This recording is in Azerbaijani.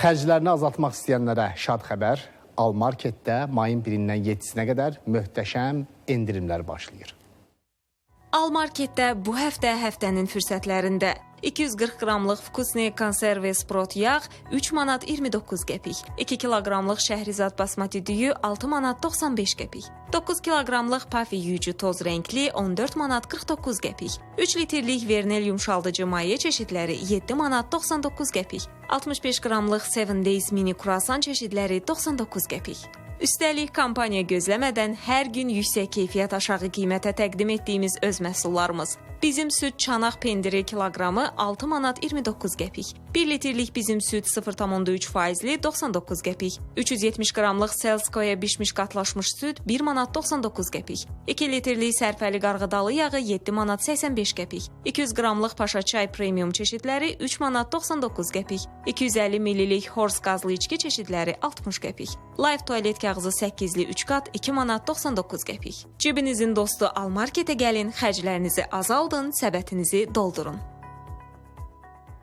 Xərclərini azaltmaq istəyənlərə şad xəbər. Almarketdə mayın 1-dən 7-sinə qədər möhtəşəm endirimlər başlayır. Almarketdə bu həftə həftənin fürsətlərində 240 qramlıq Vkusni konserve sprot yağ 3 manat 29 qəpik, 2 kiloqramlıq Şəhrizad basmati düyü 6 manat 95 qəpik, 9 kiloqramlıq Pafi yuyucu toz rəngli 14 manat 49 qəpik, 3 litrlik Vernel yumşaldıcı maye çeşidləri 7 manat 99 qəpik, 65 qramlıq 7 Days mini kruasan çeşidləri 99 qəpik. Üstəlik, kampaniya gözləmədən hər gün yüksək keyfiyyət aşağı qiymətə təqdim etdiyimiz öz məhsullarımız. Bizim süd çanaq pendiri kiloqramı 6 manat 29 qəpik. 1 litrlik bizim süd 0,3 faizli 99 qəpik. 370 qramlıq Selskoya bişmiş qatlaşmış süd 1 manat 99 qəpik. 2 litrlik sərfəli qarğıdalı yağı 7 manat 85 qəpik. 200 qramlıq Paşa çay premium çeşidləri 3 manat 99 qəpik. 250 millilik Horse qazlı içki çeşidləri 60 qəpik. Life tualet kağızı 8-li 3 qat 2 manat 99 qəpik. Cibinizin dostu Almarketə gəlin, xərclərinizi azaldın, səbətinizi doldurun.